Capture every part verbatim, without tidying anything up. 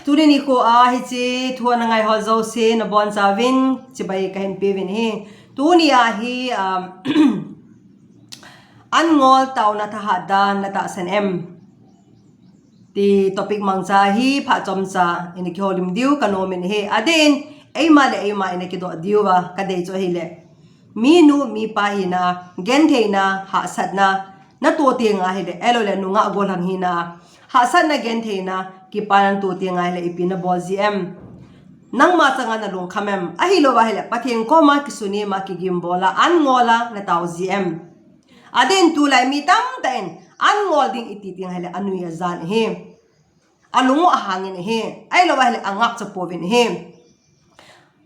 Tuni nikho a hiche thu ana ngai ho jouse nabonchauvin chibai kahin peuvin ahi. Tuni a hi, um, an ngol taona thahat dan natahsan em ti topic mangcha hi phat chomcha ina kihoulim diu kanom in ahi. Adeh in eima le eima ina kidoh diuva kadei chu ahile, minu mipa hina, gentheina, hahsatna natoh teng ahile, ahilouleh nungah gollhang hina, hahsatna, gentheina, kipana natoh teng ahile ipi nabol ji em? Nangma changa nalungkham em? Ahilouva ahile Pathen koma kisunema, kigimbola, an ngola natao ji em? Adeh in tulai mi tamtah in an ngol ding iti teng ahile anui ajan ahi. Alung u ahangin ahi. Ahilouva ahile angapcha pouvin ahi.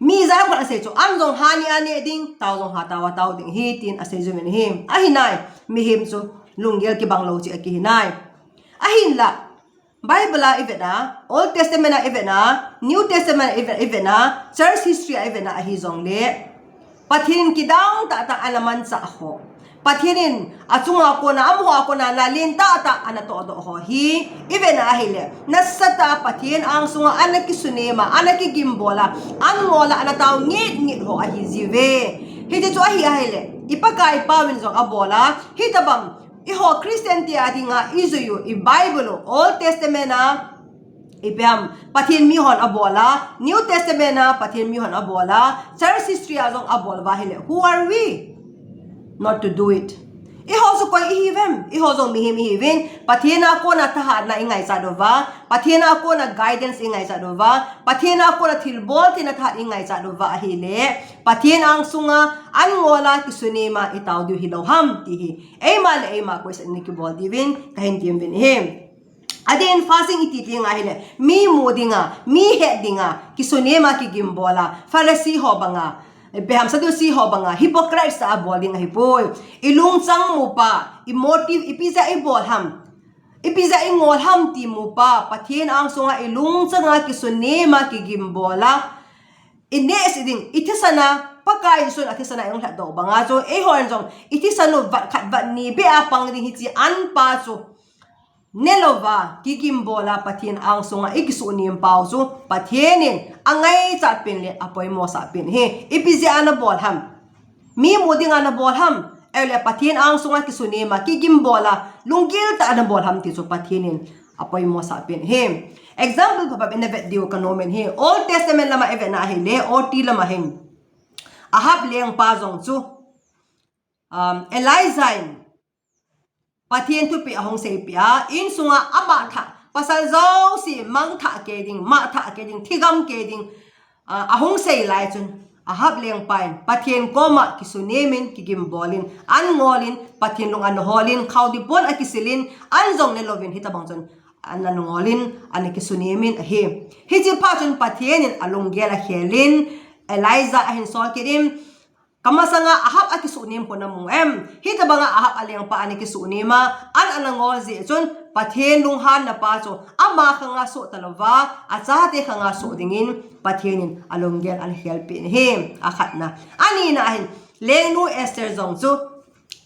Mi jat khat asei chu, an jong ha ni a neh ding, tao jong hatah a tao ding ahi, tin asei juvin ahi. Ahinai, mihem chu lunggel kibang lou cheh akihinai. Ahinla, Bible a ivet a, Old Testament a ivet a, New Testament a ivet, ivet a, church history a ivet a ahi jongle, Pathen in kidang tahtah ana manchah ho, Pathen in achunga kona, amaho a kona na lentah tah ana tohdoh ho hi ivet a ahile, nasatah a Pathen angsunga ana kisunema, ana kigimbola, an ngola ana tao ngitngit ho ahi jiuve. Hiti chu ahi ahile, i Pakai pauvin jong abola, hitobang eiho Christian te a dinga ijui u, i Bible u, Old Testament a ipi ham, Pathen mihon abola, New Testament a Pathen mihon abola, church history a jong abol uva ahile, who are we not to do it? Eiho chu koi ihiuvem? Eiho jong mihem ihiuvin, Pathen a kona thahatna ingaichat uva, Pathen a kona guidance ingaichat uva, Pathen a kona thilbol theina thahat ingaichat uva ahile, Pathen angsunga an ngola kisunema itao diu hilou ham ti hi eima le eima question ina kibol diuvin kahin temuvin ahi. Adeh in fasting iti teng ahile, mi mu dinga, mi het dinga kisunema, kigimbola, Pharisee ho banga, ipi ham, Sadducee ho banga hypocrites tah a bol ding ahipoi. I lungchang mupa, i motive, ipi jeh a ibol ham, ipi jeh a ingol ham ti mupa, Pathen angsunga i lungchanga kisunema, kigimbola, i nehse ding, i thisana, Pakai Jesun athisana i hung lhatdoh banga chu, eihon jong i thisan u vat khat vat ni beh a pang ding hiche anpa chu nelouva, kigimbola, Pathen angsunga i kisunem pau chu Pathen in angaichat pen le apoimosah pen ahi. Ipi jeh a nabol ham? Mi mu dinga nabol ham? Ahilouleh Pathen angsunga kisunema, kigimbola, lunggel tah a nabol ham ti chu Pathen in apoimosah pen ahi. Example phabep ina vet diu kanom in ahi. Old Testament lama ivet a ahile, O T lama hin, Ahab lengpa jong chu, um, Elijah in Pathen thupeh ahung seipeh a, insunga ama thah, pasal jouse mangthah kei ding, mangthah kei ding, thigam kei ding, ah, ahung sei lai chun, Ahab lengpa in Pathen koma kisunem in, kigimbolin, an ngolin, Pathen lung ana holin, khaodipon akisilin, an jong nelouvin, hitobang chun ana ngolin, ana kisunem in ahi. Hiche phat chun Pathen in alunggel akhelin, Elijah ahin sol kit in, Kamasanga Ahab akisunem khu namu em? Hitobanga Ahab alengpa ana kisunem a, an ana ngol jeh chun Pathen lunghanna pa chu ama khanga soh talouva, achate khanga soh dingin Pathen in alunggel ana khelpeh in ahi, akhatna. Anina hin, lengnu Esther jong chu,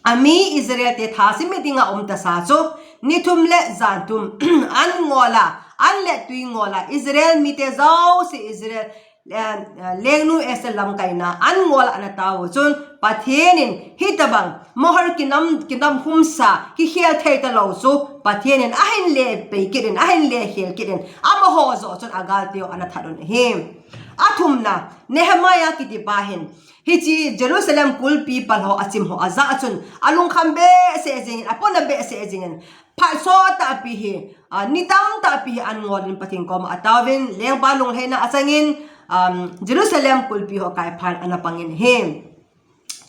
ami Israel te thasim dinga um tasa chu, ni thum le jan thum, an ngola, an le tui ngola, Israel mite jouse Israel, eh, eh, lengnu Esther lamkaina, an ngol ana tao chun, Pathen in hitobang, mohor kinam, kinam humsa, kikhel thei talou chu, Pathen in ahin lepeh kit in, ahin lekhel kit in, amaho joh chun agal teu ana that un ahi. Athumna, Nehemiah kitipa hin, hiche Jerusalem kulpi pal ho achim ho ajah chun, alungkham behseh jengin, apona behseh jengin, phat sot tahpi hi, ah, ni tamtahpi hi an ngolin Pathen koma ataovin, lengpa lunglhaina achangin, um, Jerusalem kulpi ho kaiphan ana pangin ahi.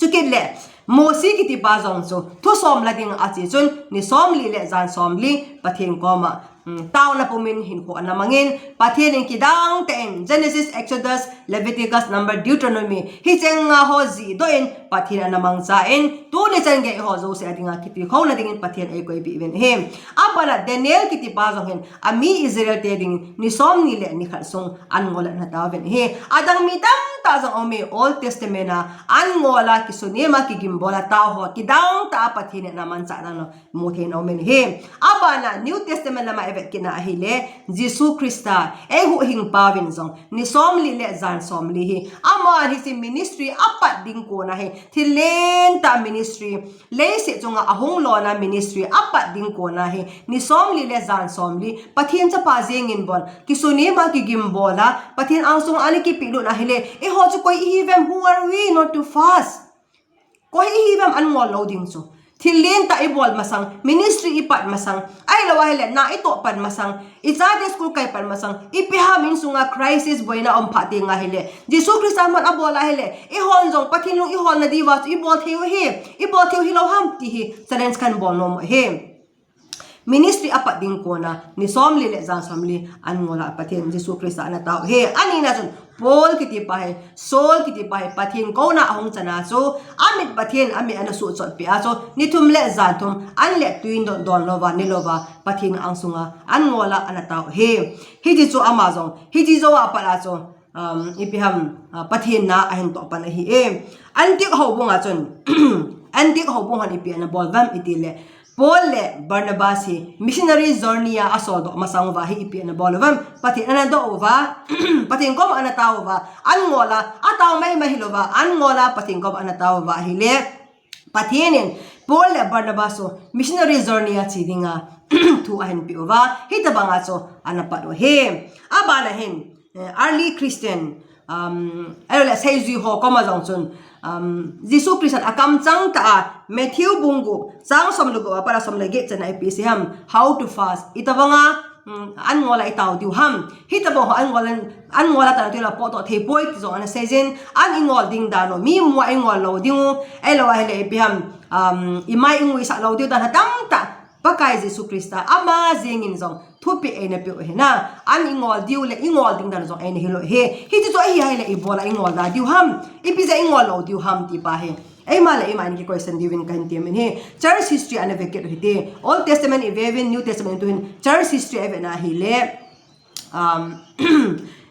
Chukit le, Mosi kitipa jong chu, thusom la ding ache chun, ni somli le jan somli, Pathen koma, um, taona pumin hinkho ana mangin, Pathen in kidang tah in, Genesis, Exodus, Leviticus, Number, Deuteronomy, hiche nga ho jihdoh in, Pathen ana mangchan, tuni chan geiho jouse adinga kitilkhouna dingin Pathen eikoipeh uvin ahi. Abana Daniel kitipa jong hin, ami Israel te ding, ni somni le ni khat sung, an ngol ana taovin ahi. Adang mi tamtah jong aume, Old Testament a, an ngola, kisunem a, kigim bola tao ho, kidang tah a Pathen in ana manchah dan jong mu thei in aum in ahi. Abana New Testament lama ivet kit na ahile, Jesu Christa, eihuhhingpa uvin jong, ni somli le jan somli hi, aman hiche ministry apat ding kona hi, thil lentah ministry, leiset chunga ahung lona ministry apat ding kona hi, ni somli le jan somli, Pathen chapa jeng in bon, kisunem a kigim bol a, Pathen angsunga ana kipehlut na ahile, eiho chu koi ihiuvem, who are we not to fast? Koi ihiuvem an ngol lou ding chu. Thil lentah ibol masang, ministry ipat masang, ahilou ahile na itoh pan masang, ichate school kai pan masang, ipi ham insunga crisis boina um phat ding ahile, Jesu Christa man abol ahile, eihon jong Pathen lung iholna diuva chu ibol thei u hi, ibol thei u hilou ham ti hi challenge kahin bol nom u ahi. Ministry apat ding kona, ni somli le jan somli an ngol a Pathen Jesu Christa ana tao u ahi. Anina chun, Paul kitipa hi, Saul kitipa hi, Pathen kouna ahung chana chu, amit Pathen, amit ana suhchot peh a chu, ni thum le jan thum, an le tui don, don louva, ne louva, Pathen angsunga, an ngol a ana tao u ahi. Hiche chu ama jong, hiche jou a pat a chu, um, ipi ham, uh, Pathen na ahin toh pan ahi e. Antioch houbunga chun, Antioch houbung hon ipi ana bol uvem itile, Paul le Barnabas hi missionary journey a asol doh masang uva hi ipi ana bol uvem, Pathen ana doh uva, Pathen koma ana tao uva, an ngol a, atao maimai hilouva, an ngol a, Pathen koma ana tao uva ahile, Pathen in Paul le Barnabas chu missionary journey a che dinga thu ahin pe uva, hitobanga chu ana pat u ahi. Abana hin, eh, early Christian, um, ahilou le seijui ho koma jong chun, um, Jesu Christa in akamchang tah a Matthew bung gup, chang som le gup a pat a som le get chan a ipi asei ham, how to fast. Itobanga, um, an ngol a itao diu ham. Hitobang ho an ngol a, an ngol a taona tui la potdoh thei poi ti jong ana seijin, an ingol ding dan u, mi mu a ingol lou ding u, ahilou ahile ipi ham, um, imai inguisah lou diu dan u tamtah, Pakai Jesu Christa, ama jeng in jong thupeh eina peh u ahi na, an ingol diu le ingol ding dan u jong eina hil u ahi. Hiche chu ahi ahile ibola ingol da diu ham, ipi jeh a ingol lou diu ham ti pa hi eima le eima in ki question diuvin kahin temin ahi. Church history ana ve kit u hite. Old Testament ive uvin, New Testament tuhin church history ive na ahile, um,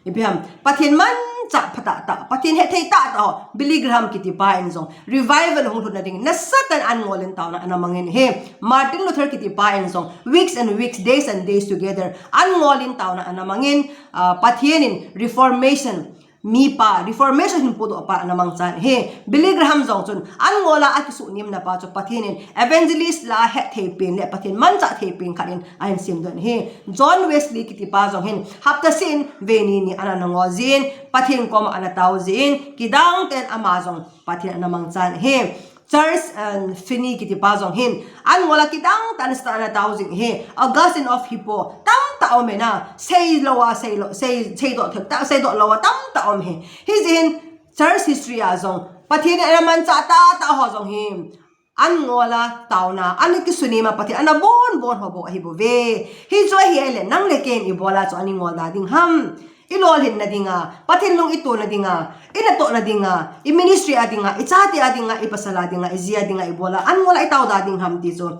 ipi ham, Pathen manchah phatah tah, Pathen hethei tah tah ho, Billy Graham kitipa in jong revival hung lhutna ding nasatah in an ngol in taona ana mangin ahi. Martin Luther kitipa in jong weeks and weeks, days and days together, an ngol in taona ana mangin, uh, Pathen in Reformation, mipa, Reformation hin podoh pa ana mangchan ahi. Billy Graham jong chun an ngol a akisuhnemna pa chu Pathen in evangelist la hethei pen le Pathen manchah thei pen khat in ahin semdoh in ahi. John Wesley kitipa jong hin hapta seh in vei ni ni ana ngol jin, Pathen koma ana tao jin, kidang tah in ama jong Pathen ana mangchan ahi. Charles, um, Finney kitipa jong hin an ngol a kidang tah in Satan ana tao jing ahi. Augustine of Hippo, tamtah aum e na, seilou a, seilou, sei, seidoh thei tah, seidoh lou a tamtah aum ahi. Hijeh hin church history a jong Pathen in ana manchah tah tah ho jong hi an ngol a taona, ana kisunem a Pathen ana bonbon ho bou ahibouve. Hichu ahi ahile nang le kei in ibola chu ana ngol da ding ham. Ilolhinna dinga, Pathen lung itona dinga, inatohna dinga, i ministry a dinga, ichate a dinga, ipasal a dinga, iji a dinga ibola an ngol a itao da ding ham ti chu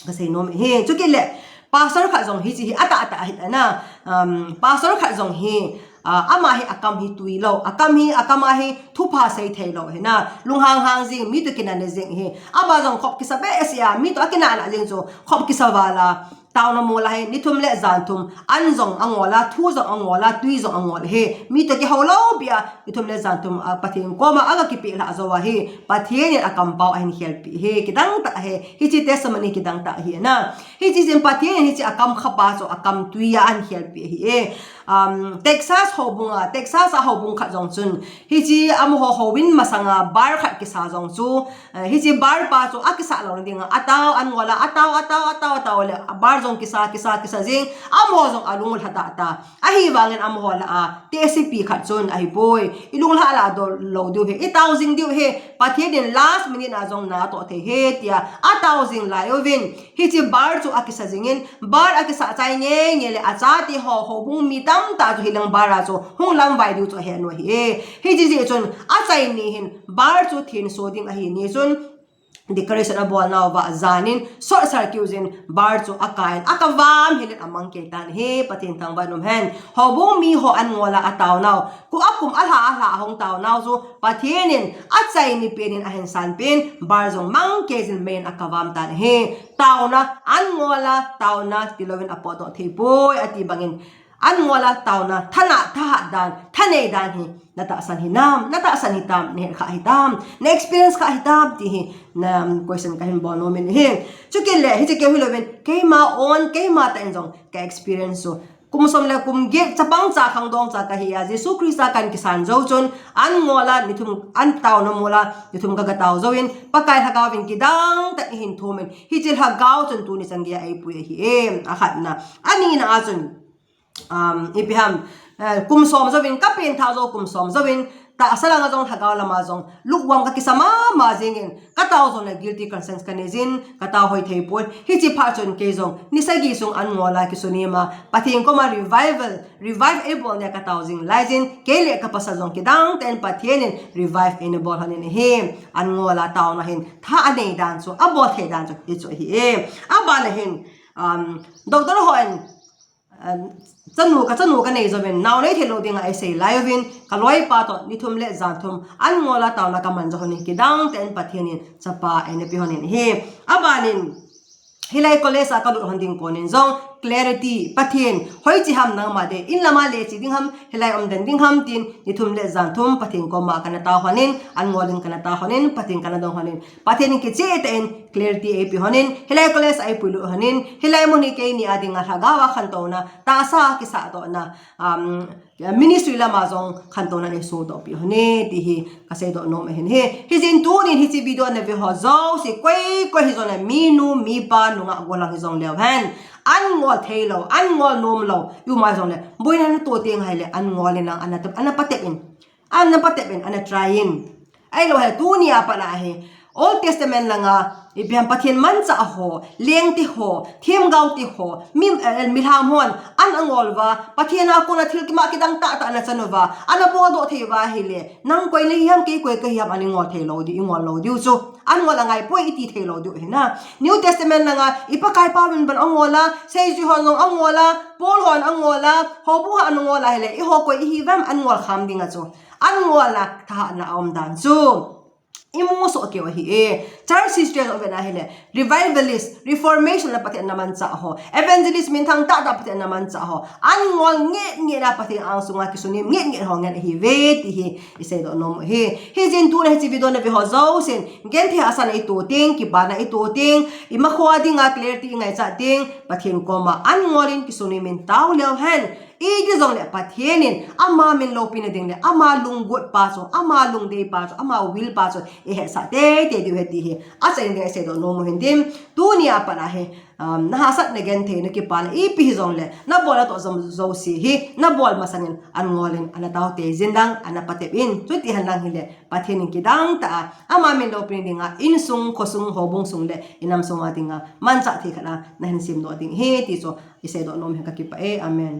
kasei nom ahi. Chukit le, pastor khat jong hiche hi atah atah ahi na, um, pastor khat jong hi, uh, ama hi akam hi tui lou, akam hi, akam a hi thupha sei thei lou ahi na, lunghang hang jing, mi toh kinah na jing ahi. Ama jong khop kisa behseh a, mi toh akinah na jing chu khop kisa val a, taona mol a hi, ni thum le jan thum, an jong angol a, thu jong angol a, tui jong angol ahi. Mi toh kihou lou beh a, ni thum le jan thum a, Pathen koma aga kipeh lhah jou ahi. Pathen in akam pao ahin khelpeh ahi, kidang tah ahi. Hiche testimony kidang tah ahi na. Hiche jeh in Pathen in hiche akam khapa chu akam tui a ahin khelpeh ahi e. Um, Texas houbung a, Texas a houbung khat jong chun, hiche amaho houin masanga bar khat kisa jong chu, Eh, hiche bar pa chu akisah louna dinga, atao, an ngol a, atao, atao, atao, atao le, bar jong kisa, kisa, kisa jing, amaho jong alung u lha tah tah. Ahivangin amaho lah a, tehsepi khat chun ahipoi, ilung lha lah doh lou diu ahi, itao jing diu ahi, Pathen in last minute a jong natoh thei ahi tia, atao jing lai uvin, hiche bar chu akisa jingin, bar akisa chai nge nge le achate ho, houbung mi tamtah chu hilang bar a chu hung lamvai diu chu ahet u ahi e. Hiche jeh chun achai ni hin bar chu thenso ding ahi ni chun, decoration abol nauva janin short circuit jin bar chu akai in akavam hilin amang kei tan ahi. Pathen thangvah in um hen. Houbung mi ho an ngol a atao nau, kum alha alha ahung tao nau chu Pathen in achaini pen in ahin san pen, bar jong mang kei jin mei in akavam tan ahi. Taona, an ngol a taona tilouvin apohdoh thei poi ati bangin, an ngol a taona, thanah, thahat dan, thanei dan hi natahsan hinam, natahsan hitam, nahet kha hitam, na experience kha hitam ti hi na question kahin bol nom in ahi. Chukit le hiche keu hilouvin, keima own, keima tah in jong ka experience chu kum som le kum get chapang cha khangdong cha kahi a, Jesu Christa kahin kisan jou chun, an ngol a ni thum, an taona mol a ni thum kaga tao jouvin, Pakai Lhagao vin kidang tah in eihin thum in, hiche Lhagao chun tuni chan geiya eipui ahi e. Akhatna, anina a chun, um, ipi ham, eh, kum som jouvin, ka pengthah jou kum som jouvin, tahsa langa jong, Lhagao lama jong lukewarm kakisa mama jingin, katao jongle guilty conscience kanei jin, katao hoi thei poi. Hiche phat chun kei jong ni sagi sung an ngol a kisunem a, Pathen koma revival, revive eibol nia katao jing laijin, kei le kapasal jong kidang tah in Pathen in revive eina bol lhonin ahi. An ngol a taona hin tha anei dan chu, abol thei dan chu hichu ahi e. Abana hin, um, doctor hon, chanu, ka chanu kanei jouvin, nao nei theilou dinga eisei lai uvin, kaloipa toh ni thum le jan thum an ngol a taona kaman jou lhonin, kidang tah in Pathen in chapa eina pe lhonin ahi. Abanin, hilai college a kalut lhon ding konin jong clarity, Pathen, hoiche ham nangma dei, in lama leche ding ham, hilai umden ding ham tin, ni thum le jan thum Pathen koma kana tao lhonin, an ngol in kana tao lhonin, Pathen kana dong lhonin, Pathen in kicheh tah in clarity eipe lhonin, hilai college a eipuilut lhonin, hilai mun hi keini a dinga Lhagao a khantouna, tahsa kisahdohna, um, ministry lama jong khantouna neisutdoh peh lhone ti hi kaseidoh nom ahin ahi. Hijeh in tunin hiche video nave ho jouse, koi koi hijongle, minu mipa nungah gollhang hijongleu hen, an ngol theilou, an ngol nomlou i um a jongle, boina nato teng ahile an ngol in lang ana, ana patep in, ana patep in, ana try in. Ahilou hile tunia pat a hi Old Testament langa ipi ham, Pathen manchah ho, lengte ho, themgaote ho, mi, eh, milham hon an angol uva, Pathen a kona thil kimah kidang tahtah ana chan uva, ana boldoh thei uva ahile, nang koi nahi ham, kei koi kahi ham, ana ngol theilou diu, ingol lou diu chu. An ngol angai poi iti theilou diu ahi na. New Testament langa i Pakai Paul in ban angol a, seijui hon jong angol a, Paul hon angol a, houbung hon angol a ahile, eiho koi ihiuvem an ngol kham dinga chu. An ngol a thahatna aum dan chu imu soh keu ahi e. Church history a jong vet na ahile, revivalist, reformation a Pathen in amanchah ho, evangelist minthang tahtah Pathen in amanchah ho, an ngol nget nget a Pathen angsunga kisunem nget nget ho ngen ahiuve ti hi iseidoh nom u ahi. Hijeh in tuna hiche video nave ho jousen, genthei hahsatna ito teng, kipana ito teng, imakhoa dinga clarity ingaichat teng, Pathen koma an ngol in kisunem in tao leu hen. Iti jongle Pathen in ama min loupina ding le, ama lunggot pa chu, ama lungdei pa chu, ama will pa chu ihetsah teitei diu ahi ti hi achaina dinga iseidoh nom u ahin tin. Tunia pat a hi, um, nahahsatna, gentheina, kipana ipi hijongle, nabol natoh jouse hi nabol masangin an ngol in ana tao tei jin lang, ana patep in. Chuti henlang hile Pathen in kidang tah a ama min loupina dinga insung, khosung, houbung sung le inam sunga dinga manchah thei khat a nahin semdoh ding ahi ti chu iseidoh nom u ahin, kakipah e. Amen.